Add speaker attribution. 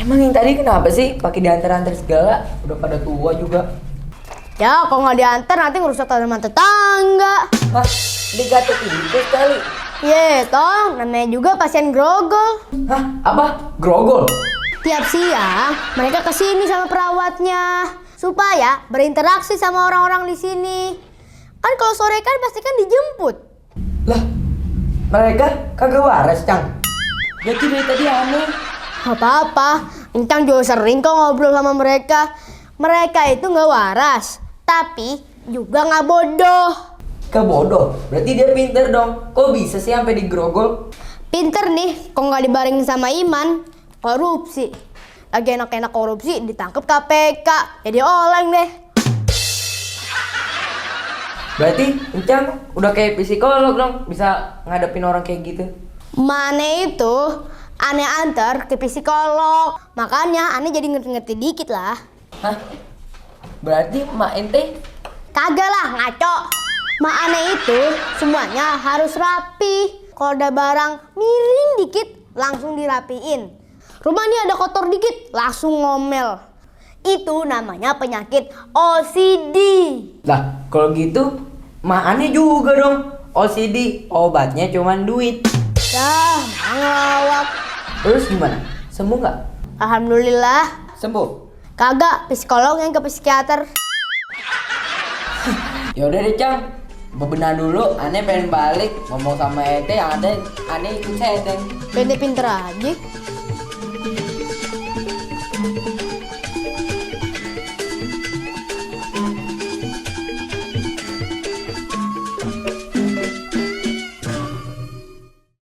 Speaker 1: Emang yang tadi kenapa sih pakai diantar-antar segala? Udah pada tua juga.
Speaker 2: Ya, kalau nggak diantar nanti ngerusak tanaman tetangga.
Speaker 1: Hah? Digatuk itu kali.
Speaker 2: Ye, Tong, namanya juga pasien grogol.
Speaker 1: Hah? Apa? Grogol?
Speaker 2: Tiap siang mereka kesini sama perawatnya supaya berinteraksi sama orang-orang di sini. Kan kalau sore kan pasti kan dijemput.
Speaker 1: Lah, mereka kagak waras, Cang. Berarti dari tadi aneh.
Speaker 2: Gak apa-apa, Encang juga sering kok ngobrol sama mereka. Mereka itu nggak waras, tapi juga nggak bodoh.
Speaker 1: Kebodoh, berarti dia pinter dong. Kok bisa sih sampai digrogol?
Speaker 2: Pinter nih, kok nggak dibarengin sama iman. Korupsi. Lagi enak-enak korupsi, ditangkap KPK. Jadi oleng deh.
Speaker 1: Berarti Encang udah kayak psikolog dong, bisa ngadepin orang kayak gitu.
Speaker 2: Mane itu aneh antar ke psikolog. Makanya aneh jadi ngerti-ngerti dikit lah.
Speaker 1: Hah? Berarti mak ente?
Speaker 2: Kagak lah, ngaco. Mak aneh itu semuanya harus rapi. Kalau ada barang miring dikit, langsung dirapiin. Rumah ini ada kotor dikit, langsung ngomel. Itu namanya penyakit OCD.
Speaker 1: Lah, kalau gitu mak aneh juga dong. OCD, obatnya cuman duit.
Speaker 2: Dah, ngelawak.
Speaker 1: Terus gimana? Sembuh nggak?
Speaker 2: Alhamdulillah.
Speaker 1: Sembuh?
Speaker 2: Kagak, psikolog yang ke psikiater.
Speaker 1: Yaudah deh, Cang. Bebenah dulu, aneh pengen balik ngomong sama ente yang ada aneh ikut seteng.
Speaker 2: Pinter-pinter aja.